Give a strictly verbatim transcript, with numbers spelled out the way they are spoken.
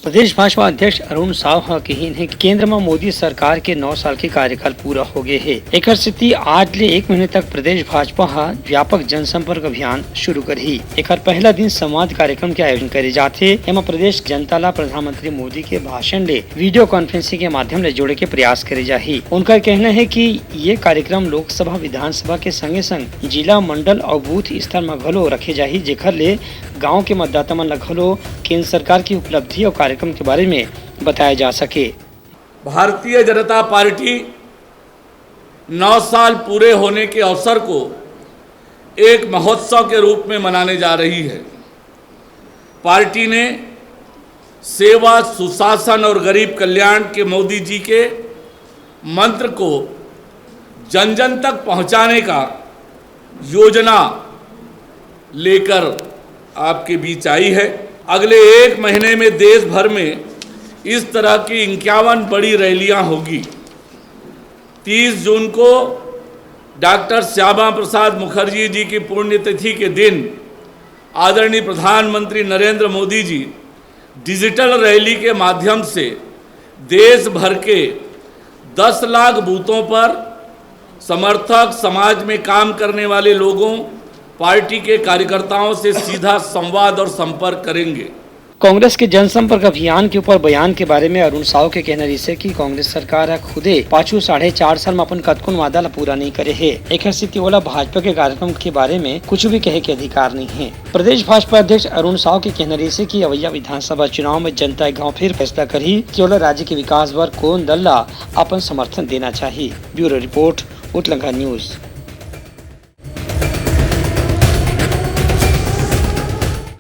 प्रदेश भाजपा अध्यक्ष अरुण साव ह कहिन हे कि केंद्र म मोदी सरकार के नौ साल के कार्यकाल पूरा हो गए हे। एकर सेती आज ले एक महीने तक प्रदेश भाजपा ह व्यापक जनसंपर्क अभियान शुरू करही। एकर पहला दिन संवाद कार्यक्रम के आयोजन करे जाथे। एमा प्रदेश जनता ला प्रधानमंत्री मोदी के भाषण ले वीडियो कॉन्फ्रेंसिंग के माध्यम ले जोड़े के प्रयास करे जाही। उनकर कहना हे कि ये कार्यक्रम लोकसभा, विधानसभा के संगे-संग जिला, मंडल अउ बूथ स्तर म घलो रखे जाही, जेखर ले गांव के मतदाता मन ल घलो केंद्र सरकार की उपलब्धि अउ कार्यक्रम के बारे में बताया जा सके। भारतीय जनता पार्टी नौ साल पूरे होने के अवसर को एक महोत्सव के रूप में मनाने जा रही है। पार्टी ने सेवा, सुशासन और गरीब कल्याण के मोदी जी के मंत्र को जन जन तक पहुंचाने का योजना लेकर आपके बीच आई है। अगले एक महीने में देश भर में इस तरह की इक्यावन बड़ी रैलियां होगी। तीस जून को डॉक्टर श्यामा प्रसाद मुखर्जी जी की पुण्यतिथि के दिन आदरणीय प्रधानमंत्री नरेंद्र मोदी जी डिजिटल रैली के माध्यम से देश भर के दस लाख बूथों पर समर्थक, समाज में काम करने वाले लोगों, पार्टी के कार्यकर्ताओं से सीधा संवाद और संपर्क करेंगे। कांग्रेस के जनसंपर्क अभियान के ऊपर बयान के बारे में अरुण साव के कहना रहिसे कि कांग्रेस सरकार ह खुदे पाछू साढ़े चार साल में अपन कतकोन वादा ला पूरा नहीं करे हे। एखर सेती ओला भाजपा के कार्यक्रम के बारे में कुछ भी कहे के अधिकार नहीं है। प्रदेश भाजपा अध्यक्ष अरुण साव के कहना रहिसे कि अवैया विधानसभा चुनाव में जनता एक घाव फिर फैसला करही कि ओला राज्य के विकास बर कोन दल ला अपन समर्थन देना चाही। Bureau report, Utlanga news.